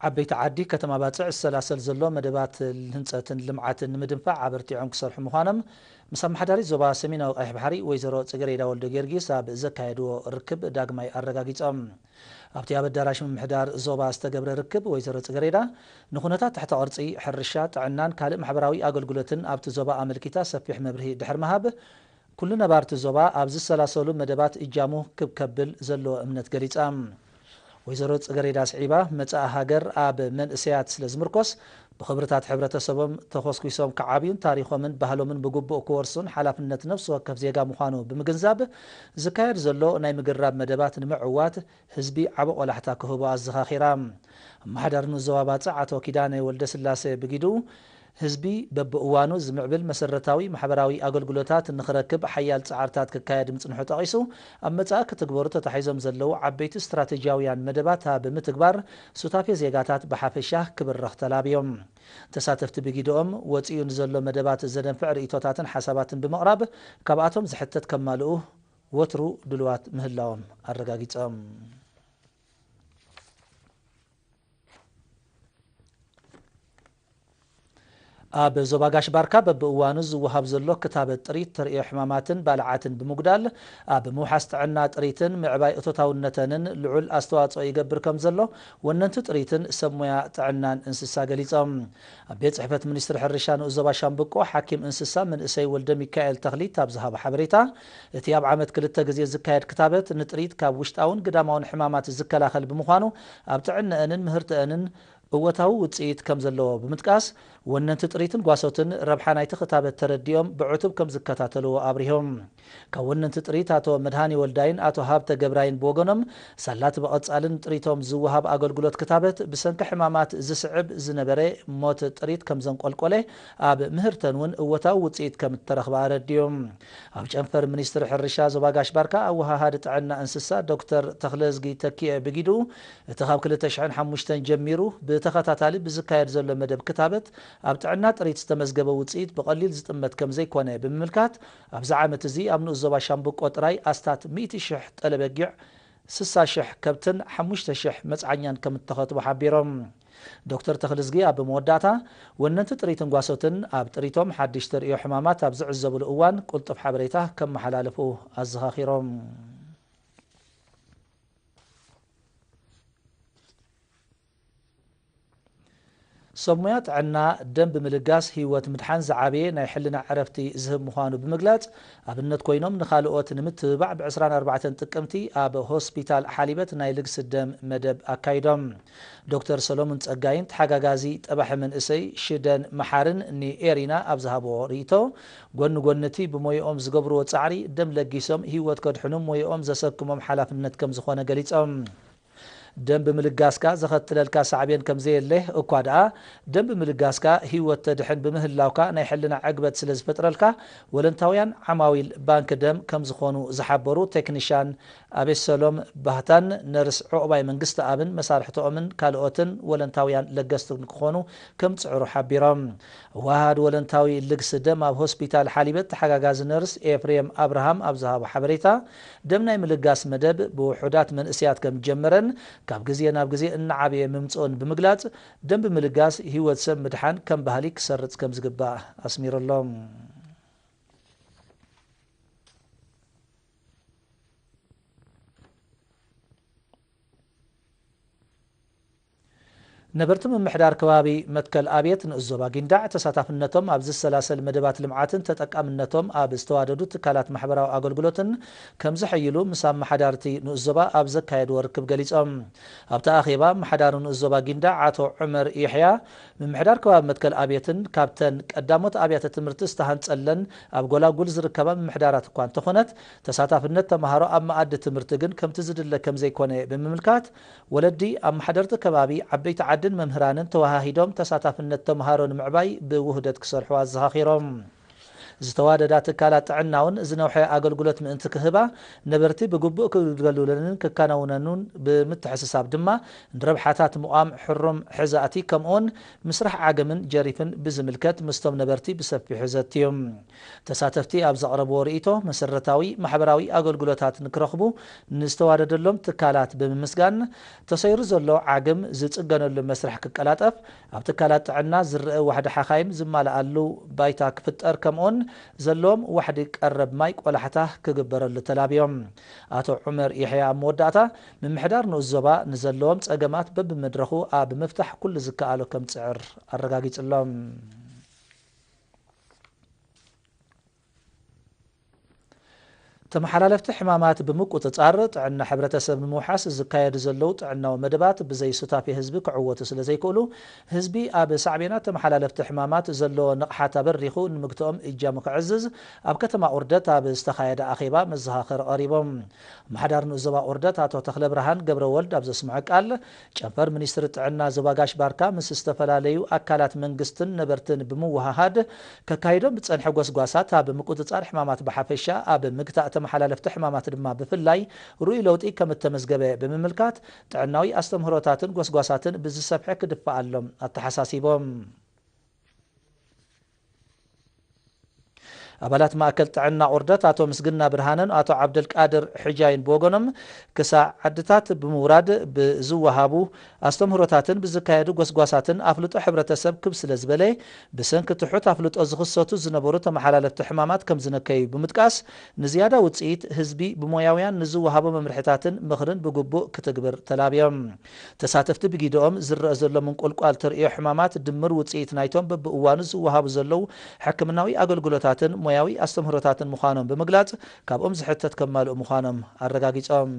ዓበይቲ ዓዲ ከተማ ባጽዕ ዝሰላሰል ዘሎ መደባት ህንጸትን ልምዓትን ንምድንፋዕ ኣበርቲዖም ክሰርሑ ምዃኖም ምስ ኣመሓዳሪት ዞባ ሰሜናዊ ቀይሕ ባሕሪ ወይዘሮ ጽገሬዳ ወልደ ጊዮርጊስ ኣብ ዘካየድዎ ርክብ ዳግማይ ኣረጋጊጾም። ኣብቲ ኣብ ኣዳራሽ ምምሕዳር ዞባ ዝተገብረ ርክብ ወይዘሮ ጽገሬዳ ንኹነታት ትሕተ ቅርጺ፣ ሕርሻ፣ ጥዕናን ካልእ ማሕበራዊ ኣገልግሎትን ኣብቲ ዞባ ኣመልኪታ ሰፊሕ መብርሂ ድሕሪ ምሃብ፣ ኩሉ ነባርቲ ዞባ ኣብ ዝሰላሰሉ መደባት እጃሙ ክብ ከብል ዘለዎ እምነት ገሊጻ። ወይዘሮ ጽገሬዳ ስዒባ፣ መጻኢ ሃገር ኣብ መንእሰያት ስለ ዝምርኮስ፣ ብኽብርታት ሕብረተሰቦም ተኾስኲሶም ክዓብዩን ታሪኾምን ባህሎምን ብግቡእ ክወርሱን ሓላፍነት ነፍሲ ወከፍ ዜጋ ምዃኑ ብምግንዛብ፣ ዝካየድ ዘሎ ናይ ምግርራብ መደባት ንምዕዋት ህዝቢ ዓቢ ቆላሕታ ክህቦ ኣዘኻኺራ። ኣመሓዳሪ ንኡስ ዞባ ባጽዕ ኣቶ ኪዳነ ወልደስላሴ ብጊዱ፣ ህዝቢ በብእዋኑ ዝምዕብል መሰረታዊ ማሕበራዊ ኣገልግሎታት ንኽረክብ ሓያል ጻዕርታት ክካየድ ምጽንሑ ጠቒሱ፣ ኣብ መጻኢ ክትግበሩ ተታሒዞም ዘለዉ ዓበይቲ ስትራተጂያውያን መደባት ኣብ ምትግባር ሱታፌ ዜጋታት ብሓፈሻ ክብርኽ ተላብዮም። ተሳተፍቲ ብጊድኦም ወጺኡ ንዘሎ መደባት ዘደንፍዕ ርእይቶታትን ሓሳባትን ብምቕራብ፣ ካብኣቶም ዝሕተት ከማልኡ ወትሩ ድሉዋት ምህላዎም ኣረጋጊጾም። ኣብ ዞባ ጋሽ ባርካ በብእዋኑ ዝወሃብ ዘሎ ክታበት ጥሪት ተርእዮ ሕማማትን ባልዓትን ብምጉዳል፣ ኣብ ምውሓስ ጥዕና ጥሪትን ምዕባይ እቶታውነተንን ልዑል ኣስተዋጽኦ ይገብር ከም ዘሎ ወነንቲ ጥሪትን ሰብ ሞያ ጥዕናን እንስሳ ገሊጾም። ኣብ ቤት ጽሕፈት ሚኒስትሪ ሕርሻ ንኡስ ዞባ ሻምብቆ ሓኪም እንስሳ መንእሰይ ወልደ ሚካኤል ተኽሊት ኣብ ዝሃቦ ሓበሬታ፣ እቲ ኣብ ዓመት ክልተ ግዜ ዝካየድ ክታበት ንጥሪት ካብ ውሽጣውን ግዳማውን ሕማማት ዝከላኸል ብምዃኑ፣ ኣብ ጥዕነአንን ምህርተአንን እወታዊ ውጽኢት ከም ዘለዎ ብምጥቃስ፣ ወነንቲ ጥሪትን ጓሶትን ረብሓ ናይቲ ክታበት ተረዲኦም ብዕቱብ ከም ዝከታተልዎ ኣብሪሆም። ካብ ወነንቲ ጥሪት ኣቶ መድሃኒ ወልዳይን ኣቶ ሃብተ ገብራይን ብወገኖም፣ ሳላት ብቐጻልን ጥሪቶም ዝወሃብ ኣገልግሎት ክታበት ብሰንኪ ሕማማት ዝስዕብ ዝነበረ ሞት ጥሪት ከም ዘንቆልቆለ፣ ኣብ ምህርተን እውን እወታዊ ውጽኢት ከም እተረኽበ ኣረዲኦም። ኣብ ጨንፈር ሚኒስትሪ ሕርሻ ዞባ ጋሽ ባርካ ኣወሃሃዲ ጥዕና እንስሳ ዶክተር ተኽለዝጊ ተኪኤ ብጊዱ፣ እቲ ካብ ክልተ ሽሕን ሓሙሽተን ጀሚሩ ብተኸታታሊ ብዝካየድ ዘሎ መደብ ክታበት ኣብ ጥዕና ጥሪት ዝተመዝገበ ውጽኢት ብቐሊል ዝጥመት ከም ዘይኮነ ብምምልካት፣ ኣብዚ ዓመት እዚ ኣብ ንኡስ ዞባ ሻምብቆ ጥራይ ኣስታት ሚእቲ ሽሕ ጠለበጊዕ፣ ስሳ ሽሕ ከብትን ሓሙሽተ ሽሕ መጽዓኛን ከም እተኸትቡ ሓቢሮም። ዶክተር ተኽልዝጊ ኣብ መወዳእታ፣ ወነንቲ ጥሪትን ጓሶትን ኣብ ጥሪቶም ሓድሽ ተርእዮ ሕማማት ኣብ ዝዕዘብሉ እዋን ቅልጡፍ ሓበሬታ ከመሓላልፉ ኣዘኻኺሮም። ሰብ ሞያ ጥዕና፣ ደም ብምልጋስ ህይወት ምድሓን ዝዓበየ ናይ ሕልና ዕረፍቲ ዝህብ ምዃኑ ብምግላጽ፣ ኣብነት ኮይኖም ንኻልኦት ንምትብባዕ ብ ዕስራን ኣርባዕተን ጥቅምቲ ኣብ ሆስፒታል ሓሊበት ናይ ልግሲ ደም መደብ ኣካይዶም። ዶክተር ሰሎሙን ጸጋይን ተሓጋጋዚ ጠባሒ መንእሰይ ሽደን መሓርን ንኤሪና ኣብ ዝሃብዎ ርእይቶ፣ ጎኒ ጎኒ እቲ ብሞያኦም ዝገብርዎ ጻዕሪ፣ ደም ለጊሶም ህይወት ከድሕኑ ሞያኦም ዘሰክሞም ሓላፍነት ከም ዝኾነ ገሊጾም። ደም ብምልጋስካ ዘኸትለልካ ሳዕቤን ከም ዘየለ እኳ ደኣ፣ ደም ብምልጋስካ ህይወት ተድሕን ብምህላውካ ናይ ሕልና ዕግበት ስለ ዝፈጥረልካ፣ ወለንታውያን ዓማዊል ባንክ ደም ከም ዝኾኑ ዝሓበሩ ቴክኒሻን ኣቤሰሎም ባህታን ነርስ ዑቕባይ መንግስተኣብን መሳርሕቶኦምን ካልኦትን ወለንታውያን ለገስቲ ንክኾኑ ከም ዝጽዕሩ ሓቢሮም። ወሃድ ወለንታዊ ልግሲ ደም ኣብ ሆስፒታል ሓሊበት ተሓጋጋዚ ነርስ ኤፍሬም ኣብርሃም ኣብ ዝሃቦ ሓበሬታ፣ ደም ናይ ምልጋስ መደብ ብውሑዳት መንእሰያት ከም ዝጀመረን ካብ ግዜ ናብ ግዜ እናዓበየ ምምጽኡን ብምግላጽ፣ ደም ብምልጋስ ህይወት ሰብ ምድሓን ከም ባህሊ ክሰርጽ ከም ዝግባእ ኣስሚሩ ኣሎ። ነበርቲ ምምሕዳር ከባቢ መትከል ኣብየት ንኡስ ዞባ ጊንዳዕ ተሳታፍነቶም ኣብ ዝሰላሰል መደባት ልምዓትን ተጠቃምነቶም ኣብ ዝተዋደዱ ትካላት ማሕበራዊ ኣገልግሎትን ከም ዘሐይሉ ምስ ኣመሓዳርቲ ንኡስ ዞባ ኣብ ዘካየድዎ ርክብ ገሊጾም። ኣብቲ ኣኼባ ኣመሓዳሪ ንኡስ ዞባ ጊንዳዕ ኣቶ ዑመር ይሕያ፣ ምምሕዳር ከባቢ መትከል ኣብየትን ካብተን ቀዳሞት ኣብያተ ትምህርቲ ዝተሃንጸለን ኣብ ጎላጉል ዝርከባ ምምሕዳራት እኳ እንተኾነት፣ ተሳታፍነት ተምሃሮ ኣብ መኣዲ ትምህርቲ ግን ከምቲ ዝድለ ከም ዘይኮነ ብምምልካት፣ ወለዲ፣ ኣመሓደርቲ ከባቢ፣ ዓበይቲ ዓድን መምህራንን ተወሃሂዶም ተሳታፍነት ተምሃሮ ንምዕባይ ብውህደት ክሰርሑ ኣዘኻኺሮም። ዝተዋደዳ ትካላት ጥዕና እውን ዝነውሐ ኣገልግሎት ምእንቲ ክህባ፣ ነበርቲ ብግቡእ ክግልገሉለንን ክከናውነኑን ብምትሕስሳብ ድማ፣ ንረብሓታት ምቋም ሕሩም ሕዛእቲ ከምኡውን ምስራሕ ዓገምን ጀሪፍን ብዝምልከት ምስቶም ነበርቲ ብሰፊሑ ዘትዮም። ተሳተፍቲ ኣብ ዘቕረብዎ ርእይቶ፣ መሰረታዊ ማሕበራዊ ኣገልግሎታት ንክረኽቡ ንዝተዋደደሎም ትካላት ብምምስጋን፣ ተሰይሩ ዘሎ ዓግም ዝጽገነሉ መስርሕ ክቀላጠፍ፣ ኣብ ትካላት ጥዕና ዝረአ ዋሕዲ ሓኻይም ዝማልኣሉ ባይታ ክፍጠር፣ ከምኡውን ዘለዎም ዋሕዲ ቀረብ ማይ ቆላሕታ ክግበረሉ ተላብዮም። ኣቶ ዑመር የሕያ ኣብ መወዳእታ፣ ምምሕዳር ንኡስ ዞባ ንዘለዎም ጸገማት በብመድረኹ ኣብ ምፍታሕ ኩሉ ዝከኣሎ ከም ጽዕር ኣረጋጊጹሎም። ተመሓላለፍቲ ሕማማት ብምቁጽጻር ጥዕና ሕብረተሰብ ንምውሓስ ዝካየዱ ዘለዉ ጥዕናዊ መደባት ብዘይ ሱታፌ ህዝቢ ክዕወቱ ስለ ዘይክእሉ፣ ህዝቢ ኣብ ሳዕቤናት ተመሓላለፍቲ ሕማማት ዘለዎ ንቕሓት ኣበሪኹ ንምግትኦም እጃሙ ክዕዝዝ ኣብ ከተማ ኡርደት ኣብ ዝተኻየደ ኣኼባ መዘኻኸሪ ቀሪቦም። ኣመሓዳሪ ንኡስ ዞባ ኡርደት ኣቶ ተኽለብርሃን ገብረወልድ ኣብ ዘስምዖ ቃል፣ ጨንፈር ሚኒስትሪ ጥዕና ዞባ ጋሽ ባርካ ምስ ዝተፈላለዩ ኣካላት መንግስትን ነበርትን ብምውሃሃድ ከካይዶም ዝጸንሐ ጎስጓሳት ኣብ ምቁጽጻር ሕማማት ብሓፈሻ፣ ኣብ ምግታእ ተመሓላለፍቲ ሕማማት ድማ ብፍላይ ርኡይ ለውጢ ከም እተመዝገበ ብምምልካት፣ ጥዕናዊ ኣስተምህሮታትን ጎስጓሳትን ብዝሰፍሐ ክድፈኣሎም ኣተሓሳሲቦም። ኣባላት ማእከል ጥዕና ኡርደት ኣቶ ምስግና ብርሃነን ኣቶ ዓብደልቃድር ሕጃይን ብወገኖም፣ ክሳዕ ዓድታት ብምውራድ ብዝወሃቡ ኣስተምህሮታትን ብዝካየዱ ጎስጓሳትን ኣፍልጦ ሕብረተሰብ ክብ ስለ ዝበለ፣ ብሰንኪ ትሑት ኣፍልጦ ዝኽሰቱ ዝነበሩ ተመሓላለፍቲ ሕማማት ከም ዝነከዩ ብምጥቃስ፣ ንዝያዳ ውጽኢት ህዝቢ ብሞያውያን ንዝወሃቦ መምርሒታትን ምኽርን ብግቡእ ክትግብር ተላብዮም። ተሳተፍቲ ብጊደኦም ዝረአ ዘሎ ምንቁልቋል ተርእዮ ሕማማት ድምር ውጽኢት ናይቶም በብእዋኑ ዝወሃቡ ዘለዉ ሕክምናዊ ኣገልግሎታትን ሞያዊ ኣስተምህሮታትን ምዃኖም ብምግላጽ፣ ካብኦም ዝሕተት ከማልኡ ምዃኖም ኣረጋጊጾም።